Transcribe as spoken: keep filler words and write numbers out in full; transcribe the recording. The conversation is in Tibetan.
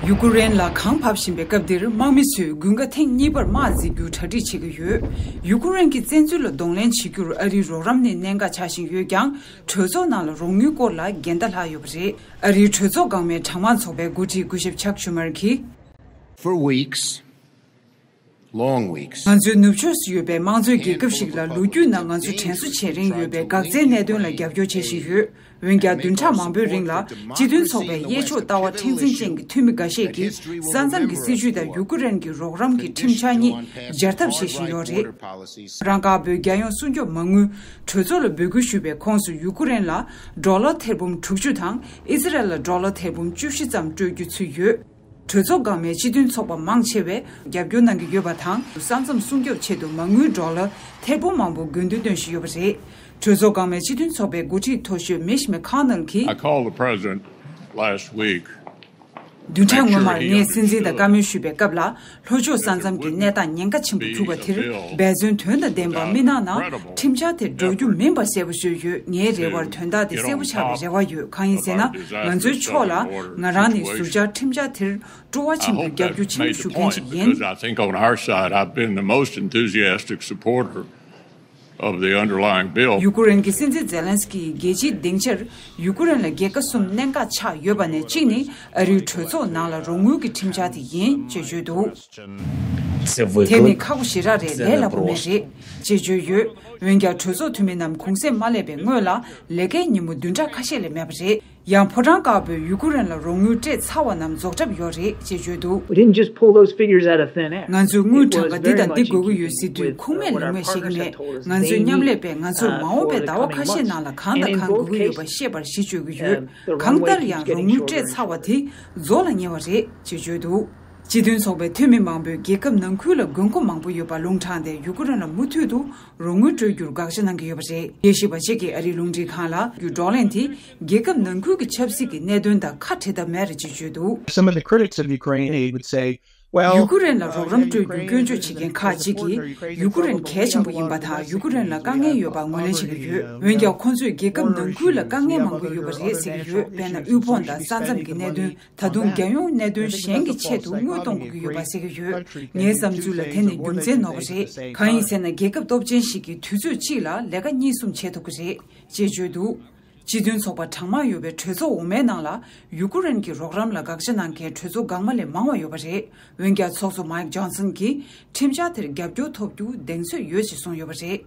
ཡུ་ཀུ་རེན་ལ་གངས་བབས་བཞིན་པའི་སྐབས་འདིར་དམག་མི་ཚོས་དགུན་ཁ་ཐེངས་གཉིས་པར་དམག་འཛིང་རྒྱུ་གྲ་སྒྲིག་བྱེད་ཀྱི་ཡོད། ཡུ་ཀུ་རེན་གྱི་བཙན་འཛུལ་ལ་གདོང་ལེན་བྱེད་རྒྱུར་ཨ་རིའི་རོགས་རམ་ནི་གནད་འགག་ཆགས་བཞིན་ཡོད་ཀྱང་། གྲོས་ཚོགས་ནང་ལ་རོགས་དངུལ་སྐོར་ལ་འགལ་ཟླ་ལྷག་ཡོད་པ་རེད། ཨ་རིའི་གྲོས་ཚོགས་འགག་མེད་གྲངས་མང་ཚོགས་པའི་འགོ་ཁྲིད་སྐུ་ཞབས་ཆག་ཤུ་མར་གྱིས། For weeks, long weeks. ང་ཚོའི་ནུབ་ཕྱོགས་སུ་ཡོད་པའི་དམངས་གཙོའི་རྒྱལ་ཁབ་ཞིག་ལ་ལོ་རྒྱུས་ནང་ང་ཚོ་དྲན་གསོ་བྱེད་རིན་ཡོད་པའི་འགག་རྩའི་གནད་དོན་ལ་རྒྱབ་སྐྱོར་བྱེད་བཞིན་ཡོད། འོན་ཀྱང་བདུན་ཕྲག་མང་པོའི་རིང་ལ་སྤྱི་མཐུན་ཚོགས་པའི་གཡས་ཕྱོགས་ལྟ་བ་མཁྲེགས་འཛིན་ཅན་གྱི་འཐུས་མི་འགའ་ཤས་ཀྱིས་ས་མཚམས་ཀྱི་སྲིད་ཇུས་དང་ཡུ་ཀུ་རེན་གྱི་རོགས་རམ་གྱི་ཁྲིམས་འཆར་གཉིས་སྦྱར་ཐབས་བྱེད་བཞིན་ཡོད་རེད། ཨ་རི་དཀར་པོའི་རྒྱལ་ཡོངས་སྲུང་སྐྱོབ་མ་དངུལ་གྲོས་ཚོགས་ལ་འབོད་སྐུལ་ཞུས་པའི་ཁོངས་སུ་ཡུ་ཀུ་རེན་ལ་ཌོ་ལར་ཐེར་འབུམ་དྲུག་ཅུ་དང་ཨི་ཟི་རལ་ལ་ཌོ་ལར་ཐེར་འབུམ་བཅུ་བཞི་ཙམ་སྤྲོད་རྒྱུ་ཚུད་ཡོད། གྲོས་ཚོགས་འགག་མེད་སྤྱི་མཐུན་ཚོགས་པ་མང་ཆེ་བས་རྒྱབ་སྐྱོར་གནང་གི་ཡོད་པ་དང་། ས་མཚམས་སྲུང་སྐྱོབ་ཆེད་དུ་མ་དངུལ་ཌོ་ལར་ཐེར་འབུམ་མང་པོ་དགོས་འདུན་བཏོན་བཞིན་ཡོད་པ་རེད། གྲོས་ཚོགས་འགག་མེད་སྤྱི་མཐུན་ཚོགས་པའི་འགོ་ཁྲིད་མཐོ་ཤོས་མིཆ་མེ་ཁོ་ནལ་གྱིས། I called the president last week. བདུན་ཕྲག་སྔོན་མར་ངས་སྲིད་འཛིན་དང་བཀའ་མོལ་ཞུས་པའི་སྐབས་ལ། ལྷོ་ཕྱོགས་ས་མཚམས་ཀྱི་གནས་སྟངས་ཉེན་ཁ་ཆེན་པོ་གྱུར་པ་དེར་འབད་བརྩོན་དོན་དང་ལྡན་པ་མི་གནང་ན། ཁྲིམས་འཆར་དེ་འགྲོ་རྒྱུ་མིན་པ་གསལ་པོ་བཟོས་ཡོད། ངའི་རེ་བར་དོན་དག་དེ་གསལ་པོ་ཆགས་པའི་རེ་བ་ཡོད། གང་ཡིན་ཟེར་ན། ང་ཚོའི་ཕྱོགས་ལ་ང་རང་ནི་ཟུར་བཅར་ཁྲིམས་འཆར་དེར་སྤྲོ་བ་ཆེན་པོས་རྒྱབ་སྐྱོར་ཆེན་པོ་ཞུ་མཁན་ཞིག་ཡིན། I think on our side, I've been the most enthusiastic supporter of the underlying bill. ཡུ་ཀུ་རེན་གྱི་སྲིད་འཛིན་ཛེ་ལན་སི་ཀིས་རྒྱལ་སྤྱིའི་སྡིངས་ཆར་ཡུ་ཀུ་རེན་ལ་རྒྱལ་ཁ་གསུམ་གནད་འགག་ཆགས་ཡོད་པ་ནས་གཅིག་ནི་ཨ་རིའི་གྲོས་ཚོགས་ནང་ལ་རོགས་དངུལ་གྱི་ཁྲིམས་འཆར་དེ་ཡིན་ཅེས་བརྗོད་འདུག་དེ་ནི་ཁག་པོ་ཞེ་དྲག་རེད། ལས་སླ་པོ་མེད་རེད་ཅེས་བརྗོད་ཡོད། འོན་ཀྱང་གྲོས་ཚོགས་འཐུས་མི་རྣམས་གུང་སེང་མ་སླེབས་པའི་སྔོན་ལ་ལས་ཀའི་ཉིན་མོ་བདུན་ཕྲག་ཁ་ཤས་ལས་མེད་པ་རེད། ཡང་ཕོ་བྲང་དཀར་པོས་ཡུ་ཀུ་རེན་ལ་རོགས་དངུལ་སྤྲད་ཚར་བ་རྣམས་རྫོགས་གྲབས་ཡོད་རེད་ཅེས་བརྗོད་འདུག We didn't just pull those figures out of thin air. ང་ཚོས་དངུལ་གྲངས་ཀ་འདི་དང་འདི་དགོས་ཀྱི་ཡོད་ཟེར་དུས་ཁུངས་མེད་ལུང་མེད་བཤད་ཀྱི་མེད། ང་ཚོའི་མཉམ་ལས་པས་ང་ཚོར་མ་འོངས་པའི་ཟླ་བ་ཁ་ཤས་ནང་ལ་གང་དང་གང་དགོས་ཀྱི་ཡོད་པ་ཤེས་པར་གཞི་བཅོལ་གྱི་ཡོད། གང་ལྟར་ཡང་རོགས་དངུལ་སྤྲད་ཚར་བ་དེ་རྫོགས་ལ་ཉེ་བ་རེད་ཅེས་བརྗོད་འདུག་སྤྱི་མཐུན་ཚོགས་པའི་འཐུས་མི་མང་པོས་རྒྱལ་ཁབ་ནང་ཁུལ་ལ་དགོས་མཁོ་མང་པོ་ཡོད་པ་ལུང་དྲངས་ཏེ་ཡུ་ཀུ་རེན་ལ་མུ་མཐུད་དུ་རོགས་དངུལ་སྤྲོད་རྒྱུར་དགག་བྱ་གནང་གི་ཡོད་པ་རེད། དབྱེ་ཞིབ་པ་ཞིག་གིས་ཨ་རིའི་རླུང་འཕྲིན་ཁང་ལ་རྒྱུ་བགྲོ་གླེང་དེ་རྒྱལ་ཁབ་ནང་ཁུལ་གྱི་ཆབ་སྲིད་ཀྱི་གནད་དོན་དང་ཁ་བྲལ་ཐབས་མེད་རེད་ཅེས་བརྗོད་འདུག Some of the critics of Ukraine would say, well, ཡུ་ཀུ་རེན་ལ་རོགས་རམ་སྤྲོད་རྒྱུར་སྐྱོན་བརྗོད་བྱེད་མཁན་ཁག་ཅིག་གིས་ཡུ་ཀུ་རེན་གལ་ཆེན་པོ་ཡིན་པ་དང་ཡུ་ཀུ་རེན་ལ་དཀའ་ངལ་ཡོད་པ་ངོས་ལེན་བྱེད་ཀྱི་ཡོད། འོན་ཀྱང་ཁོང་ཚོས་རྒྱལ་ཁབ་ནང་ཁུལ་ལ་དཀའ་ངལ་མང་པོ་ཡོད་པ་རེད་ཟེར་གྱི་ཡོད། དཔེར་ན་དབུལ་ཕོངས་དང་ས་མཚམས་ཀྱི་གནད་དོན། ད་དུང་རྒྱལ་ཡོངས་གནད་དོན་གཞན་གྱི་ཆེད་དུ་དངུལ་གཏོང་དགོས་ཀྱི་ཡོད་པ་ཟེར་གྱི་ཡོད། ངའི་བསམ་ཚུལ་ལ་དེ་ནི་རྒྱུ་མཚན་ནོར་བ་རེད། གང་ཡིན་ཟེར་ན་རྒྱལ་ཁབ་སྟོབས་ཆེན་ཞིག་གིས་དུས་ཚོད་གཅིག་ལ་ལས་ཀ་གཉིས་གསུམ་བྱེད་ཐུབ་ཀྱི་རེད་ཅེས་བརྗོད་འདུག་སྤྱི་མཐུན་ཚོགས་པ་གྲངས་མང་ཡོད་པའི་གྲོས་ཚོགས་འོག་མའི་ནང་ལ་ཡུ་ཀུ་རེན་གྱི་རོགས་རམ་ལ་དགག་བྱ་གནང་མཁན་གྲོས་ཚོགས་འགག་མ་ལས་མང་བ་ཡོད་པ་རེད། འོན་ཀྱང་ཚོགས་གཙོ་མའིག་ཇོན་སན་གྱིས་ཁྲིམས་འཆར་དེར་རྒྱབ་སྐྱོར་ཐོབ་རྒྱུ་གདེང་ཚོད་ཡོད་ཅེས་གསུངས་ཡོད་པ་རེད།